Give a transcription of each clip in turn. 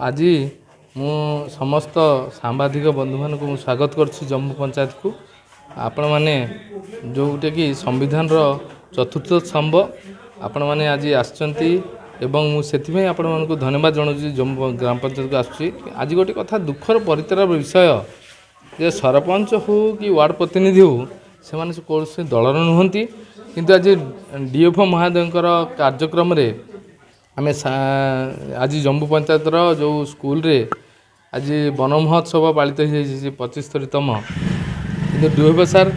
ଆଜି ମୁଁ ସମସ୍ତ ସାମ୍ବାଦିକ ବନ୍ଧୁମାନଙ୍କୁ ମୁଁ ସ୍ୱାଗତ କରୁଛି ଜମ୍ମୁ ପଞ୍ଚାୟତକୁ। ଆପଣମାନେ ଯେଉଁଟାକି ସମ୍ବିଧାନର ଚତୁର୍ଥ ସ୍ତମ୍ଭ, ଆପଣମାନେ ଆଜି ଆସିଛନ୍ତି ଏବଂ ମୁଁ ସେଥିପାଇଁ ଆପଣମାନଙ୍କୁ ଧନ୍ୟବାଦ ଜଣାଉଛି। ଜମ୍ମୁ ଗ୍ରାମ ପଞ୍ଚାୟତକୁ ଆସୁଛି ଆଜି ଗୋଟେ କଥା ଦୁଃଖର ପରିତାପର ବିଷୟ ଯେ ସରପଞ୍ଚ ହଉ କି ୱାର୍ଡ଼ ପ୍ରତିନିଧି ହଉ, ସେମାନେ କୌଣସି ଦଳର ନୁହନ୍ତି। କିନ୍ତୁ ଆଜି ଡିଏଫ୍ଓ ମହୋଦୟଙ୍କର କାର୍ଯ୍ୟକ୍ରମରେ ଆମେ ଆଜି ଜମ୍ବୁ ପଞ୍ଚାୟତର ଯେଉଁ ସ୍କୁଲରେ ଆଜି ବନ ମହୋତ୍ସବ ପାଳିତ ହୋଇଯାଇଛି 75ତମ, କିନ୍ତୁ ଡିଏଫ୍ଓ ସାର୍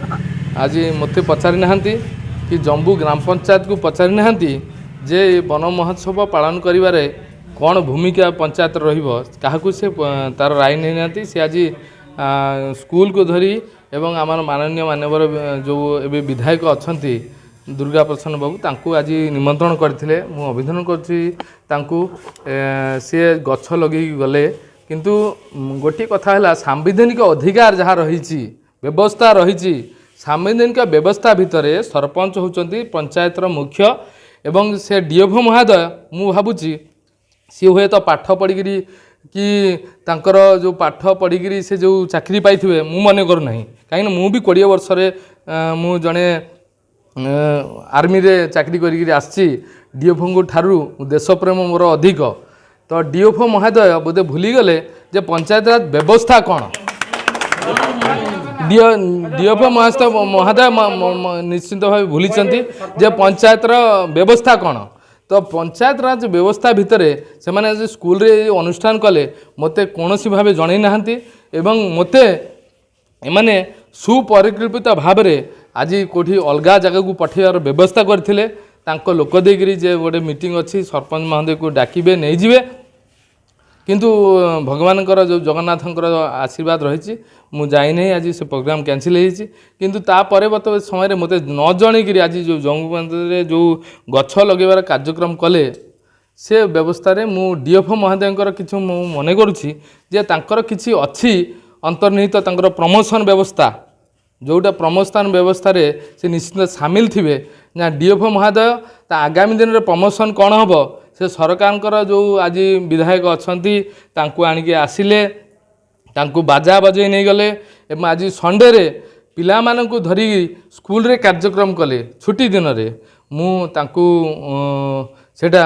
ଆଜି ମୋତେ ପଚାରି ନାହାନ୍ତି କି ଜମ୍ବୁ ଗ୍ରାମ ପଞ୍ଚାୟତକୁ ପଚାରି ନାହାନ୍ତି ଯେ ଏ ବନ ମହୋତ୍ସବ ପାଳନ କରିବାରେ କ'ଣ ଭୂମିକା ପଞ୍ଚାୟତର ରହିବ। କାହାକୁ ସେ ତାର ରାୟ ନେଇନାହାନ୍ତି। ସେ ଆଜି ସ୍କୁଲକୁ ଧରି ଏବଂ ଆମର ମାନନୀୟ ମାନ୍ୟବର ଯେଉଁ ଏବେ ବିଧାୟକ ଅଛନ୍ତି ଦୁର୍ଗା ପ୍ରସନ୍ନ ବାବୁ, ତାଙ୍କୁ ଆଜି ନିମନ୍ତ୍ରଣ କରିଥିଲେ। ମୁଁ ଅଭିନନ୍ଦନ କରୁଛି ତାଙ୍କୁ। ସିଏ ଗଛ ଲଗେଇକି ଗଲେ, କିନ୍ତୁ ଗୋଟିଏ କଥା ହେଲା, ସାମ୍ବିଧାନିକ ଅଧିକାର ଯାହା ରହିଛି, ବ୍ୟବସ୍ଥା ରହିଛି, ସାମ୍ବିଧାନିକ ବ୍ୟବସ୍ଥା ଭିତରେ ସରପଞ୍ଚ ହେଉଛନ୍ତି ପଞ୍ଚାୟତର ମୁଖ୍ୟ ଏବଂ ସେ ଡିଏଫ୍ଓ ମହୋଦୟ, ମୁଁ ଭାବୁଛି ସିଏ ହୁଏତ ପାଠ ପଢ଼ିକିରି କି ତାଙ୍କର ଯେଉଁ ପାଠ ପଢ଼ିକିରି ସେ ଯେଉଁ ଚାକିରି ପାଇଥିବେ, ମୁଁ ମନେ କରୁନାହିଁ। କାହିଁକିନା ମୁଁ ବି 20 ବର୍ଷରେ ମୁଁ ଜଣେ ଆର୍ମିରେ ଚାକିରି କରିକିରି ଆସିଛି। ଡିଏଫ୍ଓଙ୍କ ଠାରୁ ଦେଶପ୍ରେମ ମୋର ଅଧିକ। ତ ଡିଏଫ୍ଓ ମହୋଦୟ ବୋଧେ ଭୁଲିଗଲେ ଯେ ପଞ୍ଚାୟତରାଜ ବ୍ୟବସ୍ଥା କ'ଣ। ଡିଏଫ୍ଓ ମହୋଦୟ ନିଶ୍ଚିନ୍ତ ଭାବେ ଭୁଲିଛନ୍ତି ଯେ ପଞ୍ଚାୟତର ବ୍ୟବସ୍ଥା କ'ଣ। ତ ପଞ୍ଚାୟତରାଜ ବ୍ୟବସ୍ଥା ଭିତରେ ସେମାନେ ଆଜି ସ୍କୁଲରେ ଏ ଅନୁଷ୍ଠାନ କଲେ, ମୋତେ କୌଣସି ଭାବେ ଜଣାଇ ନାହାନ୍ତି ଏବଂ ମୋତେ ଏମାନେ ସୁପରିକଳ୍ପିତ ଭାବରେ ଆଜି କେଉଁଠି ଅଲଗା ଜାଗାକୁ ପଠାଇବାର ବ୍ୟବସ୍ଥା କରିଥିଲେ ତାଙ୍କ ଲୋକ ଦେଇକରି, ଯେ ଗୋଟେ ମିଟିଂ ଅଛି, ସରପଞ୍ଚ ମହୋଦୟକୁ ଡାକିବେ, ନେଇଯିବେ। କିନ୍ତୁ ଭଗବାନଙ୍କର ଯେଉଁ ଜଗନ୍ନାଥଙ୍କର ଆଶୀର୍ବାଦ ରହିଛି, ମୁଁ ଯାଇନାହିଁ। ଆଜି ସେ ପ୍ରୋଗ୍ରାମ୍ କ୍ୟାନସେଲ୍ ହେଇଯାଇଛି। କିନ୍ତୁ ତା ପରବର୍ତ୍ତୀ ସମୟରେ ମୋତେ ନ ଜଣେଇକିରି ଆଜି ଯେଉଁ ଜଙ୍ଗଲରେ ଯେଉଁ ଗଛ ଲଗାଇବାର କାର୍ଯ୍ୟକ୍ରମ କଲେ, ସେ ବ୍ୟବସ୍ଥାରେ ମୁଁ ଡିଏଫ୍ଓ ମହୋଦୟଙ୍କର କିଛି ମୁଁ ମନେ କରୁଛି ଯେ ତାଙ୍କର କିଛି ଅଛି ଅନ୍ତର୍ନିହିତ ତାଙ୍କର ପ୍ରମୋସନ୍ ବ୍ୟବସ୍ଥା, ଯେଉଁଟା ପ୍ରମୋସନ୍ ବ୍ୟବସ୍ଥାରେ ସେ ନିଶ୍ଚିତ ସାମିଲ ଥିବେ ନା। ଡିଏଫ୍ଓ ମହୋଦୟ ତା ଆଗାମୀ ଦିନରେ ପ୍ରମୋସନ୍ କ'ଣ ହେବ, ସେ ସରକାରଙ୍କର ଯେଉଁ ଆଜି ବିଧାୟକ ଅଛନ୍ତି ତାଙ୍କୁ ଆଣିକି ଆସିଲେ, ତାଙ୍କୁ ବାଜା ବଜେଇ ନେଇଗଲେ ଏବଂ ଆଜି ସଣ୍ଡେରେ ପିଲାମାନଙ୍କୁ ଧରି ସ୍କୁଲରେ କାର୍ଯ୍ୟକ୍ରମ କଲେ ଛୁଟି ଦିନରେ। ମୁଁ ତାଙ୍କୁ ସେଇଟା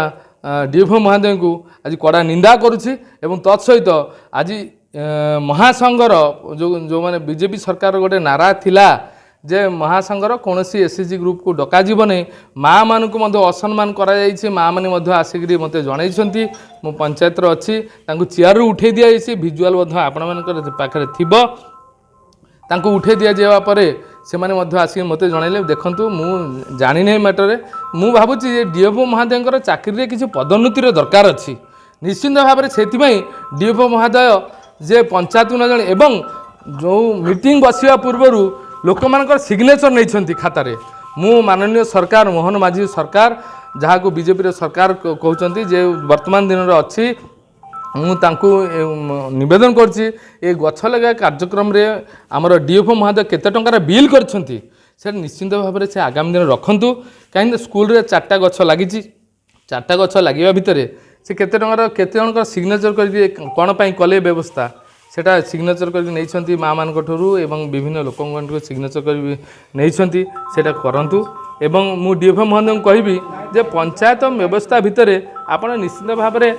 ଡିଏଫ୍ଓ ମହୋଦୟଙ୍କୁ ଆଜି କଡ଼ା ନିନ୍ଦା କରୁଛି ଏବଂ ତତ୍ ସହିତ ଆଜି ମହାସଂଘର ଯେଉଁ ଯେଉଁମାନେ ବିଜେପି ସରକାରର ଗୋଟେ ନାରା ଥିଲା ଯେ ମହାସଂଘର କୌଣସି ଏସ୍ଏଚ୍ଜି ଗ୍ରୁପକୁ ଡକାଯିବ ନାହିଁ, ମାଆମାନଙ୍କୁ ମଧ୍ୟ ଅସମ୍ମାନ କରାଯାଇଛି। ମାଆମାନେ ମଧ୍ୟ ଆସିକରି ମୋତେ ଜଣାଇଛନ୍ତି। ମୁଁ ପଞ୍ଚାୟତରେ ଅଛି, ତାଙ୍କୁ ଚେୟାରରୁ ଉଠାଇ ଦିଆଯାଇଛି। ଭିଜୁଆଲ୍ ମଧ୍ୟ ଆପଣମାନଙ୍କର ପାଖରେ ଥିବ। ତାଙ୍କୁ ଉଠାଇ ଦିଆଯିବା ପରେ ସେମାନେ ମଧ୍ୟ ଆସିକି ମୋତେ ଜଣାଇଲେ। ଦେଖନ୍ତୁ, ମୁଁ ଜାଣିନାହିଁ ମ୍ୟାଟରରେ। ମୁଁ ଭାବୁଛି ଯେ ଡିଏଫ୍ଓ ମହୋଦୟଙ୍କର ଚାକିରିରେ କିଛି ପଦୋନ୍ନତିର ଦରକାର ଅଛି ନିଶ୍ଚିନ୍ତ ଭାବରେ। ସେଥିପାଇଁ ଡିଏଫ୍ଓ ମହୋଦୟ ଯେ ପଞ୍ଚାୟତକୁ ନ ଜଣେ ଏବଂ ଯେଉଁ ମିଟିଂ ବସିବା ପୂର୍ବରୁ ଲୋକମାନଙ୍କର ସିଗ୍ନେଚର ନେଇଛନ୍ତି ଖାତାରେ। ମୁଁ ମାନନୀୟ ସରକାର, ମୋହନ ମାଝୀ ସରକାର, ଯାହାକୁ ବିଜେପିର ସରକାର କହୁଛନ୍ତି, ଯେ ବର୍ତ୍ତମାନ ଦିନରେ ଅଛି, ମୁଁ ତାଙ୍କୁ ନିବେଦନ କରୁଛି, ଏ ଗଛ ଲଗାଇବା କାର୍ଯ୍ୟକ୍ରମରେ ଆମର ଡିଏଫ୍ଓ ମହୋଦୟ କେତେ ଟଙ୍କାର ବିଲ୍ କରିଛନ୍ତି, ସେଟା ନିଶ୍ଚିନ୍ତ ଭାବରେ ସେ ଆଗାମୀ ଦିନରେ ରଖନ୍ତୁ। କାହିଁକିନା ସ୍କୁଲରେ ଚାରିଟା ଗଛ ଲାଗିଛି। ଚାରିଟା ଗଛ ଲାଗିବା ଭିତରେ ସେ କେତେ ଟଙ୍କାର, କେତେ ଜଣଙ୍କର ସିଗ୍ନେଚର କରିକି କ'ଣ ପାଇଁ କଲେ ବ୍ୟବସ୍ଥା, ସେଟା ସିଗ୍ନେଚର କରିକି ନେଇଛନ୍ତି ମାଆମାନଙ୍କ ଠାରୁ ଏବଂ ବିଭିନ୍ନ ଲୋକଙ୍କ ସିଗ୍ନେଚର କରି ନେଇଛନ୍ତି, ସେଇଟା କରନ୍ତୁ। ଏବଂ ମୁଁ ଡିଏଫ୍ଓ ମହୋଦୟଙ୍କୁ କହିବି ଯେ ପଞ୍ଚାୟତ ବ୍ୟବସ୍ଥା ଭିତରେ ଆପଣ ନିଶ୍ଚିନ୍ତ ଭାବରେ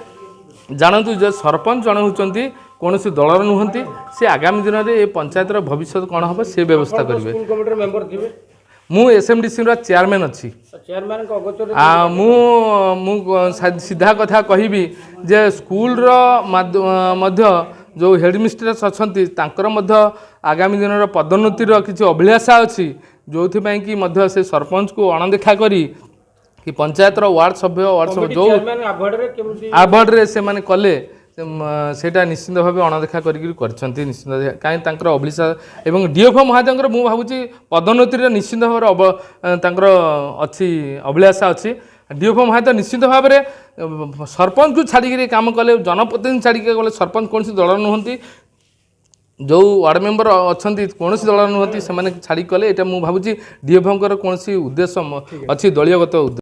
ଜାଣନ୍ତୁ ଯେ ସରପଞ୍ଚ ଜଣେ ହେଉଛନ୍ତି କୌଣସି ଦଳର ନୁହନ୍ତି। ସେ ଆଗାମୀ ଦିନରେ ଏ ପଞ୍ଚାୟତର ଭବିଷ୍ୟତ କ'ଣ ହେବ, ସେ ବ୍ୟବସ୍ଥା କରିବେ। ସ୍କୁଲ କମିଟିର ମେମ୍ବର ଥିବେ? ମୁଁ ଏସ୍ଏମ୍ଡିସିର ଚେୟାରମ୍ୟାନ୍ ଅଛି। ଚେୟାରମ୍ୟାନଙ୍କ ଅଗୋଚରରେ? ମୁଁ ସିଧା କଥା କହିବି ଯେ ସ୍କୁଲର ମଧ୍ୟ ଯେଉଁ ହେଡ଼ ମିଷ୍ଟ୍ରେସ୍ ଅଛନ୍ତି, ତାଙ୍କର ମଧ୍ୟ ଆଗାମୀ ଦିନର ପଦୋନ୍ନତିର କିଛି ଅଭିଳାଷା ଅଛି, ଯେଉଁଥିପାଇଁ କି ମଧ୍ୟ ସେ ସରପଞ୍ଚକୁ ଅଣଦେଖା କରି କି ପଞ୍ଚାୟତର ୱାର୍ଡ଼ ସଭ୍ୟ ଯେଉଁ ଚେୟାରମ୍ୟାନ ଆଭଏଡରେ କେମିତି? ଆଭଏଡ଼ରେ ସେମାନେ କଲେ, ସେଇଟା ନିଶ୍ଚିନ୍ତ ଭାବେ ଅଣଦେଖା କରିକି କରିଛନ୍ତି ନିଶ୍ଚିନ୍ତ। କାହିଁ ତାଙ୍କର ଅଭିଳାଷା ଏବଂ ଡିଏଫ୍ଓ ମହୋଦୟଙ୍କର ମୁଁ ଭାବୁଛି ପଦୋନ୍ନତିରେ ନିଶ୍ଚିନ୍ତ ଭାବରେ ତାଙ୍କର ଅଛି, ଅଭିଳାଷା ଅଛି। ଡିଏଫ୍ଓ ମହୋଦୟ ନିଶ୍ଚିନ୍ତ ଭାବରେ ସରପଞ୍ଚକୁ ଛାଡ଼ିକିରି କାମ କଲେ, ଜନପ୍ରତିନିଧି ଛାଡ଼ିକି ଗଲେ। ସରପଞ୍ଚ କୌଣସି ଦଳର ନୁହନ୍ତି, ଯେଉଁ ୱାର୍ଡ଼ ମେମ୍ବର ଅଛନ୍ତି କୌଣସି ଦଳର ନୁହନ୍ତି, ସେମାନେ ଛାଡ଼ିକି କଲେ। ଏଇଟା ମୁଁ ଭାବୁଛି ଡିଏଫ୍ଓଙ୍କର କୌଣସି ଉଦ୍ଦେଶ୍ୟ ଅଛି, ଦଳୀୟଗତ ଉଦ୍ଦେଶ୍ୟ।